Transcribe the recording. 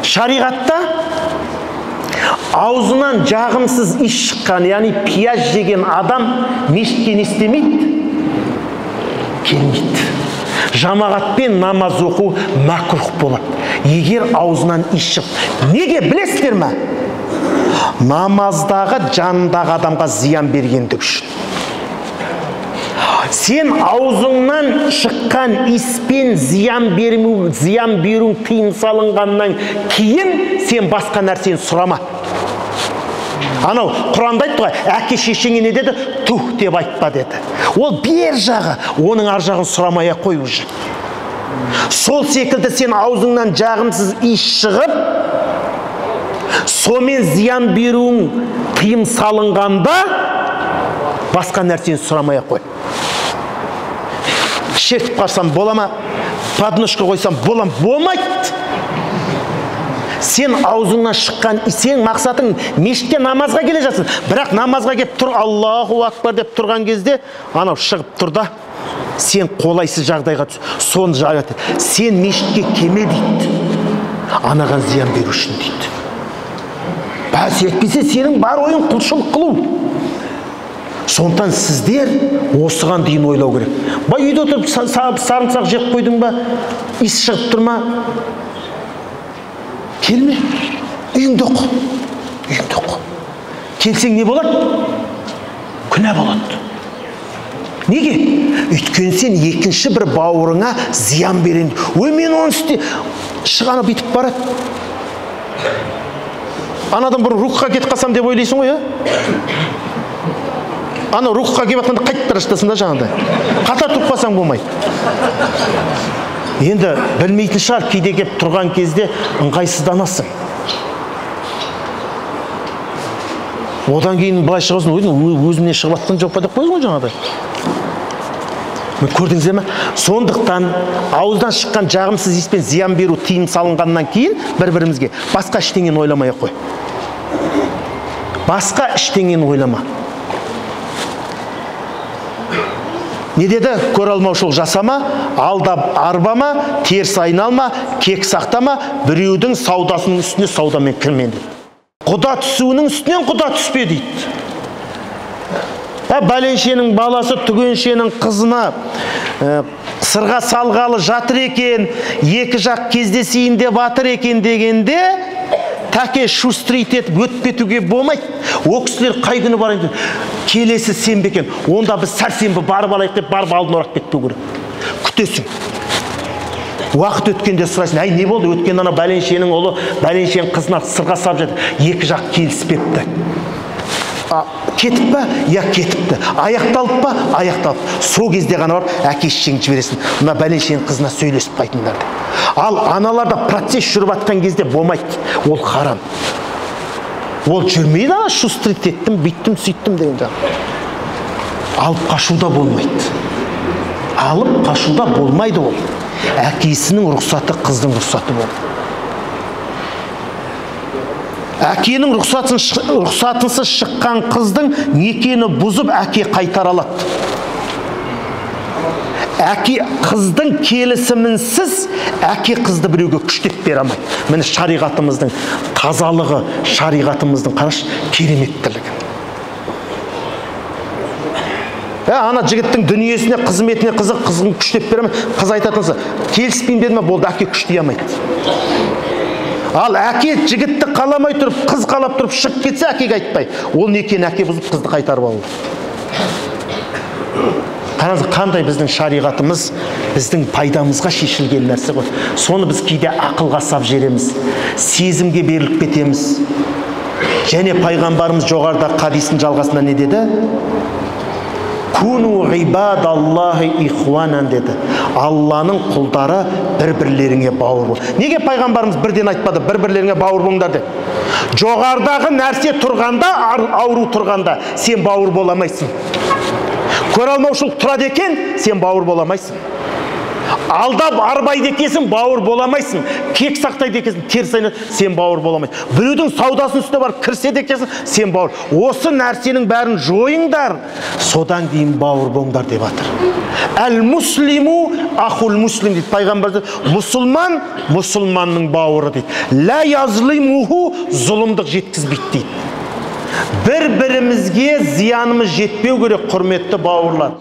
Шариғатта аузынан жағымсыз иіс шыққан, яғни пияз жеген адам мешітке не істемейді? Келмейді. Жамағатпен намаз оқу мәкрух болады егер аузынан иіс шығып. Неге білесіздер ме? Намаздағы жанындағы адамға зиян бергендік үшін. Сен аузыңнан шыққан иіспен зиян беруің тыйым салынғаннан кейін сен басқа нәрсені сұрама. Анау Құранда айтты ғой, әке шешеңе не деді? Тух деп айтпа деді. Ол бер жағы, оның ар жағын сұрамай ақ қой уже. Сол секілді сен аузыңнан жағымсыз иіс шығып, сонымен зиян беруің тыйым салынғанда басқа нәрсені сұрамай ақ қой. Шертіп қалсам бола ма? Подножка қойсам бола ма? Болмайды. Сен аузыңнан шыққан, сен мақсатың мешітке намазға келе жатсың. Бірақ намазға келіп тұр, Аллаху акбар деп тұрған кезде анау шығып тұр да, сен қолайсыз жағдайға түс. Соны жайат. Сен мешітке келме дейді. Анаған зиян беру үшін дейді. Бәс етпесе сенің бар ойың құлшылық қылу. Сондықтан сіздер осыған дейін ойлау керек. Бай үйде отырып сарымсақ жеп қойдың ба? Иіс шығып тұр ма? Келме. Үйіңде оқы. Үйіңде оқы. Келсең не болады? Күнә болады. Неге? Өйткені сен екінші бір бауырыңа зиян берен. Ой, мен оны істе. Шығаны бүйтіп барады. Анадан бір рухқа кетіп қалсам деп ойлайсың ғой, Ана рухқа келіп жатқанда қайтып бара жатасың да жаңағыдай. Қатар тұрып қалсаң болмайды. Енді білмейтін шығар, кейде келіп тұрған кезде ыңғайсызданасың. Одан кейін былай шығасың, өзімнен шығып жатқан жоқ па деп қойсың ғой жаңағыдай. Көрдіңіздер ме? Сондықтан ауыздан шыққан жағымсыз иіспен зиян беру тыйым салынғаннан кейін бір-бірімізге басқа ештеңені ойламай ақ қой. Басқа ештеңені ойлама. Не деді? Көре алмаушылық жасама, алдап арбама, теріс айналма, кек сақтама, біреудің саудасының үстіне саудамен кірме деді. Құда түсуінің үстінен құда түспе дейді. Бәленшенің баласы түгеншенің қызына сырға салғалы жатыр екен, екі жақ кездесейін деп жатыр екен дегенде, тәке шустрит етіп өтіп кетуге болмайды. О кісілер қай күні барайын деп, келесі сенбі екен, онда біз сәрсенбі барып алайық деп барып алдын орап кетпеу керек. Күтесің. Уақыт өткенде сұрайсың, әй не болды, өткен ана бәленшенің ұлы бәленшенің қызына сырға салып жатыр, екі жақ келіспепті. Кетіп па? Я кетіпті. Аяқталып па? Аяқталып. Сол кезде ғана барып әке шешеңді жібересің. Мына бәленшенің қызына сөйлесіп қайтыңдар деп. Ал аналарда процесс жүріп жатқан кезде болмайды. Ол харам. Ол жүрмейді, ана шустрит еттім, бүйттім, сөйттім деген жақ. Алып қашуда болмайды. Алып қашуда болмайды ол. Әкесінің рұқсаты қыздың рұқсаты болды. Әкенің рұқсатынсыз шыққан қыздың некені бұзып әке қайтара алады. Әке қыздың келісімінсіз әке қызды біреуге күштеп бере алмайды. Міне шариғатымыздың тазалығы, шариғатымыздың қарашы кереметтілігі. Ана жігіттің дүниесіне, қызметіне қызық, қызын күштеп бере алмайды. Қыз айтатын, келіспеймін деді ме, болды, әке күштей алмайды. Ал әке жігітті қаламай тұрып, қыз қалап тұрып шығып кетсе, әкеге айтпай. Ол некені әке бұзып, қызды қайтарып алу. Қараңыз, қандай біздің шариғатымыз біздің пайдамызға шешілген нәрсе ғой. Соны біз кейде ақылға сап жереміз, сезімге беріліп кетеміз. Және пайғамбарымыз жоғарыда хадистің жалғасында не деді? Куну ибадаллахи ихванан деді. Алланың құлдары бір-бірлеріңе бауыр бол. Неге пайғамбарымыз бірден айтпады, бір-бірлеріңе бауыр болыңдар деп? Жоғарыдағы нәрсе тұрғанда, ауру тұрғанда сен бауыр бола алмайсың. Көре алмаушылық тұрады екен, сен бауыр бола алмайсың. Алдап арбайды екенсің, бауыр бола алмайсың. Кек сақтайды екенсің, теріс айналады, сен бауыр бола алмайсың. Біреудің саудасының үстіне барып кіріседі екенсің, сен бауыр. Осы нәрсенің бәрін жойыңдар, содан кейін бауыр болыңдар деп жатыр. Әл муслиму ахул муслим дейді пайғамбар. Мұсылман мұсылманның бауыры дейді. Лә язлимуху, зұлымдық жеткізбейді дейді. Бір-бірімізге зиянымыз жетпеу керек, құрметті бауырлар.